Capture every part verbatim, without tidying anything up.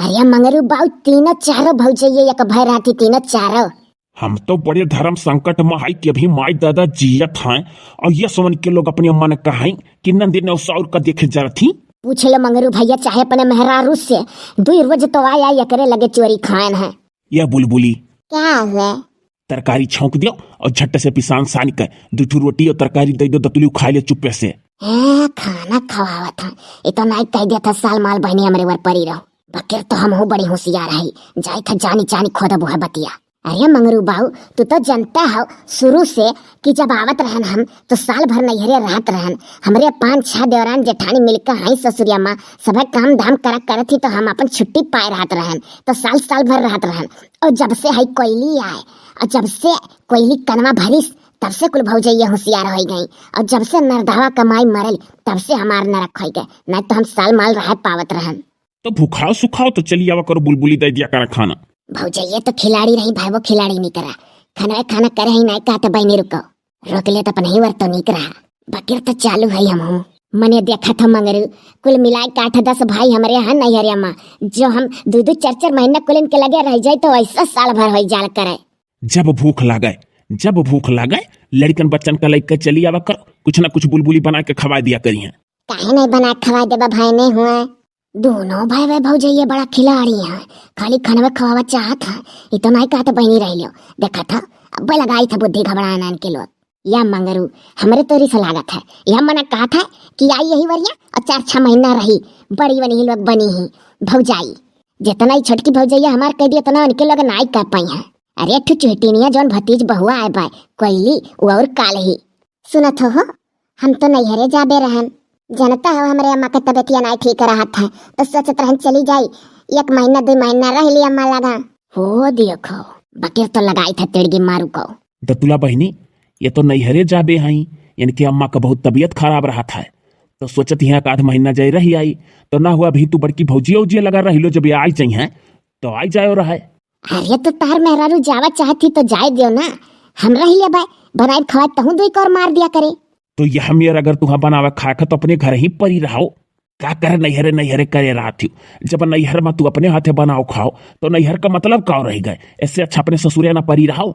अरे मंगरू बाऊ, तीनों चारों भौजइये एक भय रहती, तीनों चारों। हम तो बड़े धर्म संकट में है कि अभी माई दादा जियत हैं और ये समझ के लोग अपने मन का है कि नंदी ने उस और का देखे जरत ही। पूछ लो मंगरू भैया, चाहे अपने मेहरारू से, दुई रोज तो आया एकरे लगे चोरी खाएन है। या बुलबुली। क्या हुआ? तरकारी छौंक दियो और झट से पिसान सान के दू ठो रोटी और तरकारी दे दो, दतुली खाए ले चुप्पे से। ए, खाना खवावत है, ये तो नाई कह दिया था साल माल बहनी हमरे वर परी रहो। बकिर तो हम हो बड़ी होशियार है, जाई था जानी जानी खोदब है बतिया। अरे मंगरू बाऊ, तू तो जनता हो शुरू से कि जब आवत रहन हम तो साल भर नैहरे रहत रहन। हमरे पाँच छह देवरान जेठानी मिलकर हई ससुरिया माँ, सभे काम धाम करा करत ही तो हम अपन छुट्टी पाए रहत रहन, तो साल साल भर रहत रहन। और जब से हई कोयली आए और जब से कोयली कनवा भरिस, तब से कुल भौजइया होशियार होइ गई। और जब से नरदहवा क माई मरल, तब से हमार नरक होइ गए, नहीं तो हम साल माल रह पावत रहन। तो भूखाओ सुखाओ तो चली आवा करो, बुलबुली दे दिया करा खाना। भौजइये तो खिलाड़ी रही भाई, वो खिलाड़ी नहीं करा। खाना खाना करे ही नहीं कहते बहनी रुको। रोक ले तो अपने ही वर तो नहीं करा। बकिर तो चालू है हम हूँ। मने देखा था मंगरू, कुल मिलाए के आठ दस भाई हमरे हैं नैहरिया में, जो हम दो दो चार चार महीना कुल इनके लगे रह जाए तो ऐसा साल भर हो जाल करे। जब भूख लागे, जब भूख लागे, लड़कन बच्चन का लेके चली आवा कर, कुछ ना कुछ बुलबुली बना के खवा दिया करी हैं। काहे नहीं बना के खवा देबा भाई, नहीं हुआ? दोनों भाई वे भौजइये बड़ा खिलाड़ी हैं, खाली खनवे खवावा चाहत हैं। ये तो नहीं कहते बहनी रह लियो। देखा था, अब लगाई था बुद्धि घबराए नान के लोग। या मंगरू, हमरे तोरी से लागत है, यह मना कहा था कि आई यही वरिया और चार छह महीना रही, बड़ी वनी लोग बनी ही भौजाई। जितना ही छोटकी भौजैया हमार कह दी, उतना उनके लोग नाई कह पाई हैं। अरे ठू चुहटिनिया जौन भतीज बहुआ आए बाय, कोयली, वो और काल ही। सुनत हो, हो, हम तो नैहरे जाबे रहन। जनता हो, हमरे अम्मा के तबियतिया नाई ठीक रहत है, तो सोचत रहन चली जाई, एक महीना दो महीना रह ली अम्मा लगा। हो देखो, बकिर तो लगाई था तिड़गी मारू को। दतुला बहिनी, ये तो नैहरे जाबे हई, इनके अम्मा का बहुत तबियत खराब रहत है, तो सोचत ही एक आध महीना जाए रही आई, तो ना हुआ अभी तू बड़की भौजिया उजिया लगा रही लो, जब ये आई जाई हैं, तो आई जाए रहा है। अरे तो तार मेहरारू जावा चाहत ही तो जाए दियो ना, हम रही ले बाय, बनाए खवाए तहूँ दो एक और मार दिया करे। तो यह मेर अगर तुहा बनावे खाए खा तो अपने घर ही परी रहो, का करे नैहरे नैहरे करे रहत ही? जब नैहर में तू अपने हाथे बनाओ खाओ, तो नैहर का मतलब का रह गए? इससे अच्छा अपने ससुरे ना परी रहो।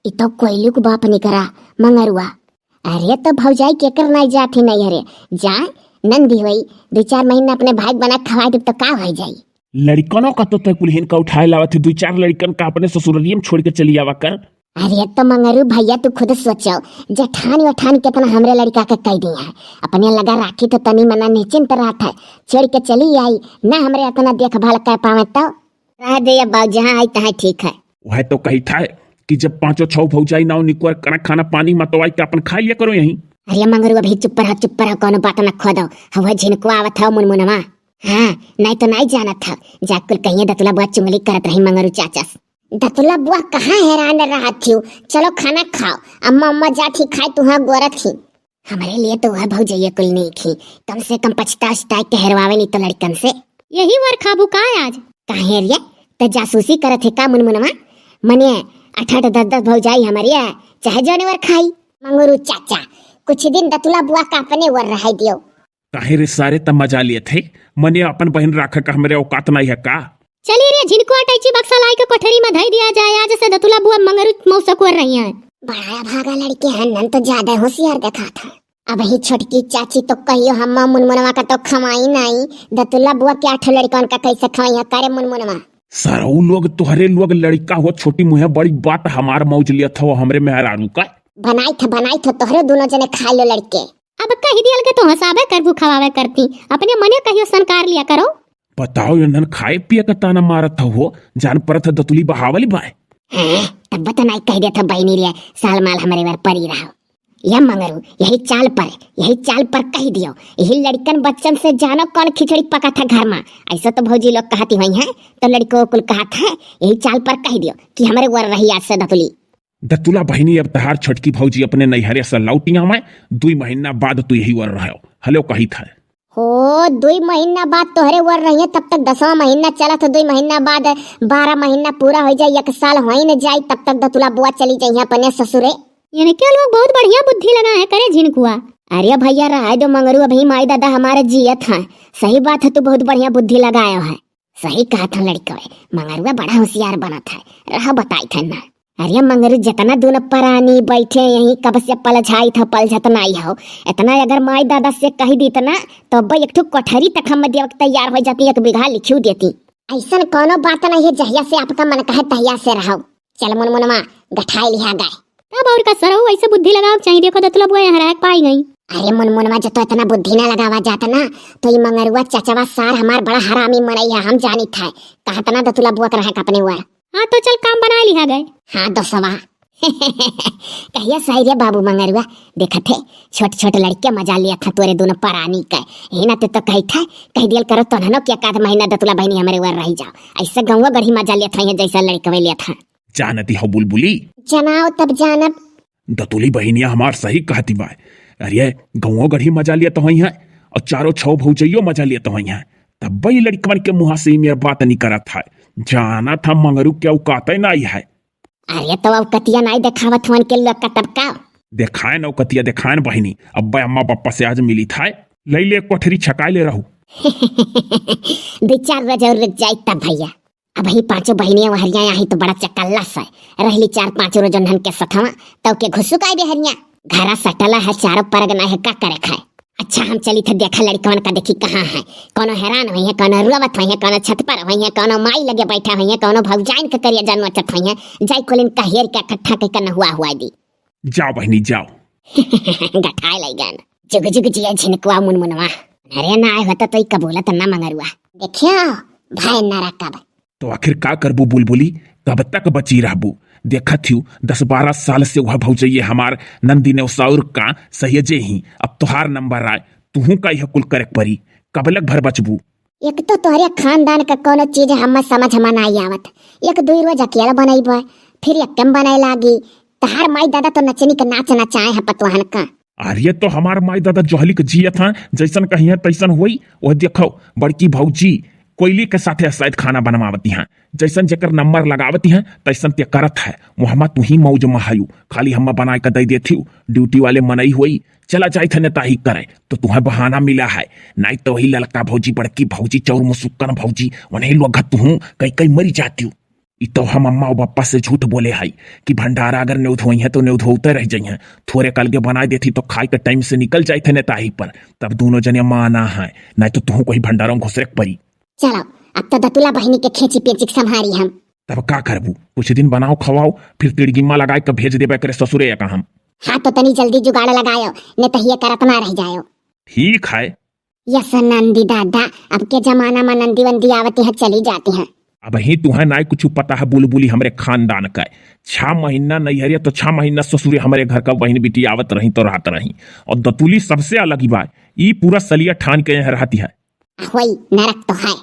ई तो कोयलू के बाप निकरा, मंगरुआ। अरे तो भौजाई केकर नाई जात ही नैहरे, जा नंदी होई, दो चार महीना अपने भाई के बना खवाई देब तो का हो जाई? लड़कनों का तो तय कुल्हिन का उठाए लावत ही, दो चार लड़कन का अपने ससुररिये में छोड़ के चली आवा कर। अरे तो मंगरू भैया तू खुद सोचो, जेठान वठान कितना हमरे लड़का के कह दी है, अपने लगा राखी तो तनी मना निश्चिंत रहत है, छोड़ के चली आई ना, हमरे इतना देखभाल कर पावे तो। रह दे अब, जहाँ आई तहाँ ठीक है। वह तो कही था कि जब पाँचों छौ भौजाई नाव निकुअर कना खाना पानी मतवाई के अपन खा लिया करो यहीं। अरे मंगरू अभी चुप रहो, चुप रहो, कोनो बात न खोदो, हवा झिनको आवत है मुनमुनवा। हाँ, नहीं तो नहीं जानत था, जा कुल कहिए दतुला बुआ चुंगली करत रही मंगरू चाचा से। दतुला बुआ कहाँ हैरान रहत थिउ, चलो खाना खाओ, अम्मा अम्मा जात ही खाए तुहाँ गोरत ही। हमरे लिए तो वह भौजैया कुल नीक ही, कम से कम पछता उछता के हेरवावे नहीं तो लड़कन से। यही वर खाबू का आज? काहे रे, त जासूसी करत है का मुनमुनवा? मने आठ आठ दस दस भौजाई हमरे है, चाहे जौने वर खाई। मंगरू चाचा, कुछ दिन दतुला बुआ का अपने वर रह दियो। काहे रे सारे, त मजा लेत है, मने अपन बहन राखे का हमरे औकात नहीं है का? चली रे झिनको, अटैची बक्सा लाई के कोठरी में धई दिया जाए, आज से दतुला बुआ मंगरू मौसक वर रही है। बड़ा भागा लड़के हैं, नन तो ज्यादा होशियार देखा था। अब ही छोटकी चाची तो कहियो हम मुनमुनवा का तो खवाई नहीं, दतुला बुआ के आठ लड़कन का कैसे खवाई है करे मुनमुनवा? सरऊ लोग, तोहरे लोग लड़का हो, छोटी मुँहे बड़ी बात, हमार मौज लियत हो हमरे मेहरारू का। बनाई था, बनाई था, तोहरे दोनों जने खा लो लड़के। अब कह दियल के तो हंसावे करबू खवावे करती, अपने मने कहियो सनकार लिया करो। बताओ, इन्हन खाए पिए का ताना मारत हो, जान परत है दतुली बहावली बाय। हैं, तब तो नाई कह देत है बहिनी रे, साल माल हमरे वर परी रहो। या मंगरू, यही चाल पर, यही चाल पर कह दियो, यही लड़कन बच्चन से जानो कौन खिचड़ी पका था घर में। ऐसा तो भौजी लोग कहती हुई हैं, तो लड़को कुल कहत है, यही चाल पर कह दियो कि हमरे वर रही आज से दतुली। दतुला बहिनी, अब तहार छोटकी भौजी अपने नैहरे से लौटी आवे, दुई महीना बाद तू यही वर रहो, हलो कही था। हो, दुई महीना बाद तोहरे वर रहिए, तब तक दसवां महीना चलत हो, दुई महीना बाद बारह महीना पूरा हो जाए, एक साल हो न जाए, तब तक दतुला बुआ चली जाइए अपने ससुरे। इनके लोग बहुत बढ़िया बुद्धि लगा है करे झिनकुआ। अरे भैया रहे दो मंगरू, अभी माई दादा हमारे जियत हैं। सही बात है, तू बहुत बढ़िया बुद्धि लगायो है। सही कहत हन लड़िकवे, मंगरुआ बड़ा होशियार बनत है। रहा बताइत है ना। अरे मंगरू, जितना दूनो परानी बैठे यहीं, कब से पलझाइत हो, पलझत नाई हो। इतना अगर माई दादा से कहि दीत ना, तो अब्बे एक ठो कोठरी तक हम देवे के तैयार होइ जाती, एक बीघा लिखियो देती। अइसन कौनो बात नहीं है, जहिया से आपका मन कहे तहिया से रहो। चल मुनमुनमा, गठाई लिहा गए। तब और का सरऊ, ऐसे बुद्धि लगावे के चाही। देखो दतुला बुआ यहाँ रह के पाई गई। अरे मुनमुनमा, जो तो इतना बुद्धि ना लगावा जात ना, तो ई मंगरुआ चचवा सार हमार बड़ा हरामी मनई है, हम जानित है। कहत ना दतुला बुआ के रहे के अपने वर। हाँ, तो चल काम बनाइ लिहा गए। हाँ दोसवा। कहिया सही रे बाबू मंगरुआ, देखत है छोट छोट लड़िके मजा लेत है तोरे दूनो परानी के। ही ना ते तो कहित है, कहि दियल करो तोहनो कि एक आध महीना दतुला बहिनी हमरे वर रहि जाओ। ऐसे गौवा गढ़ी मजा लेत है जैसे लड़िकवे लेत है। जानती हो बुलबुली? जनाओ तब जानब। दतुली बहिनिया हमार सही कहती बा। अरे गौवा गढ़ी मजा लेत होइहैं और चारों छौ भौजइयो मजा लेत होइहैं। तब्बे ई लड़िकवन के मुँहा से ई मेर बात निकरत है। जानत है मंगरू के औकाते नाई है। अरे तो औकतिया नाई देखावत हवन के लोग का तब का? देखाएन औकतिया देखाएन बहिनी, अब्बे अम्मा पापा से आज मिलित है। लई ले कोठरी छकाए ले रहू। दो चार रोज और रुक जाई तब भैया। अब ही पाँचों बहिनिया वहरिया आई तो बड़ा चकल्ला से रहली चार पाँच रोज उन्हन के सथवा, तब के घुसुकाई बेहरिया। घरा सटला है, चारों परगना है, का करे खाए। अच्छा हम चली थे देखा लड़िकवन का, देखी कहाँ है। कौनो हैरान होइहैं, कौनो रोवत होइहैं, कौनो छत पर होइहैं, कौनो माई लगे बैठा होइहैं, कौनो भौजाइन के करिया जान नोचत होइहैं। जाई कोलिन का हेर के इकट्ठा कइके नहुआ हुआ दी। जाओ बहिनी जाओ। गठाए लइगन। जुग जुग जिया झिनकुआ मुनमुनवा। अरे ना आए होता तो ई कबूलत ना मंगरुआ। देखियो भाई ना रखब। तो आखिर का करबू बुलबुली, कब तक बची रहबू? देखत हिउ दस बारह साल से वह भौजइये हमार नंदी नेवसाउर का सहेजे ही, अब तोहार नंबर आए, तुहू का यह कुल करे के परी। कब लग भर बचबू? एक तो तोहरे खानदान का कौनो चीज हम समझ में नाई आवत। एक दुई रोज अकेला बनइबे, फिर एक्कम बनाए लागी। तहार माई दादा तो नचनी के नाच नचाए हैं पतोहन का। अरे तो हमार माई दादा जोहली के जियत हैं, जैसन कहिहैं तैसन होई। वह देखो बड़की भौजी कोयली के साथे शायद खाना बनवावती हैं, जैसन जेकर नंबर लगावती हैं तैसन ते करत है। वहमा तू ही मौज में हयू, खाली हम्मा बनाए के दे देती हूँ। ड्यूटी वाले मनई होई, चला जाइत है नेताही करे, तो तुहें बहाना मिला है। नाई तो वही ललका भौजी, बड़की भौजी, चौर मुसुक्कन भौजी, उन्हें लोग तुहूँ कई कई मरी जाती हूँ। ई तो हम अम्मा और बप्पा से झूठ बोले हई कि भंडारा अगर नेउध होइहैं तो नेउध होते रह जइहैं। थोरे कलगे बनाए देती तो खाए के टाइम से निकल जाइत है नेताही पर, तब दूनो जने माना है, नाई तो तुहूँ कोई भंडारा में घुसरे के परी। चलो, अब तो दतुला बहिनी के खेची पेची के संभारी हम। तब का करबू? कुछ दिन बनाओ खवाओ, फिर तिड़गिम्मा लगाए के भेज देबे करे ससुरे या का हम। हाँ तो तनी जल्दी जुगाड़ लगायो, नेतहिए करत ना रह जायो। ठीक है। यस नंदी दादा, अब के जमाना में नंदी वंदी आवती हैं, चली जाती हैं। अब ही तुहें नाई कुछ पता है बुलबुली, हमरे खानदान का। छह महीना नैहरिया तो छह महीना ससुरे हमरे घर का बहिन बिटियावत रही तो रहत रही। और दतुली सबसे अलग ही बा, ई पूरा सलिया ठान के यहाँ रहती है। होई, नरक तो है।